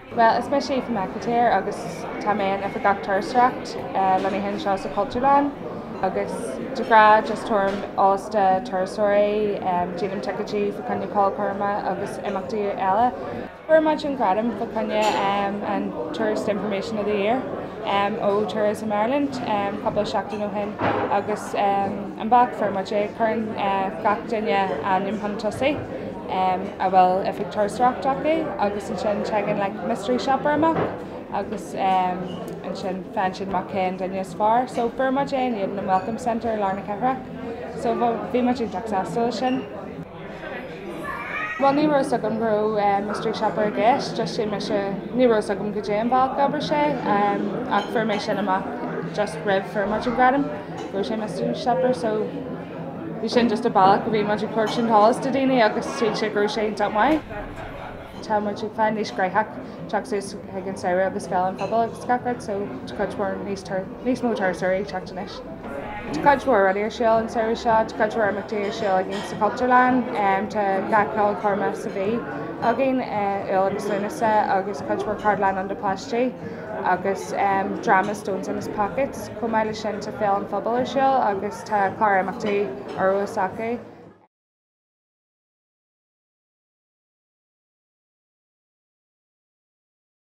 Bhuel, is mise Aoife McAteer agus tá mé in Oifigeach Turasóireacht lonnaithe anseo sa Chultúrlann agus de ghnáth just tabhairim eolas do turasóirí, díolaim ticéidí fá choinne ceolchoirme agus imeachtaí eile. Fuair muid an gradam fá choinne an Tourist Information of the Year ó Tourism Ireland cúpla seachtain ó shin agus an bealach fuair muid é, cuireann gach duine ainm chun tosaigh. a bhfuil oifig turasóireachta acu agus ansin tagann like mystery shopper amach agus ansin faigheann siad amach cén duine is fearr. So fuair muid é in éadan an Welcome Centre i lár na cathrach. So bhí muid iontach sásta leis sin. Bhuel ní raibh fhios agam go raibh mystery shopper i gceist, just shíl mise, ní raibh fhios agam goidé an bealach a oibrigh sé ach fuair mé sin amach just roimh fuair muid an gradam go raibh sé mystery shopper so Bhí sin just an bealach a bhí muid ag tabhairt an t-eolas do daoine agus shíl siad go raibh sé iontach maith. Tá muid ag fáil níos gnoitheach teacht suas chuig an samhradh agus Féile an Phobail agus gach rud so tá cuid mhór níos níos mó turasóirí ag teacht anois. Tá cuid mhór rudaí ar siúl an samhradh seo, tá cuid mhór imeachtaí ar siúl againn sa Chultúrlann, tá gach ceolchoirme sa mhí againn, Iúil agus Lúnasa agus cuid mhór ceardlann ann do páistí agus dráma Stones in His Pockets. Chomh maith leis sin tá Féile an Phobail ar siúl agus tá clár imeachtaí ar fheabhas acu.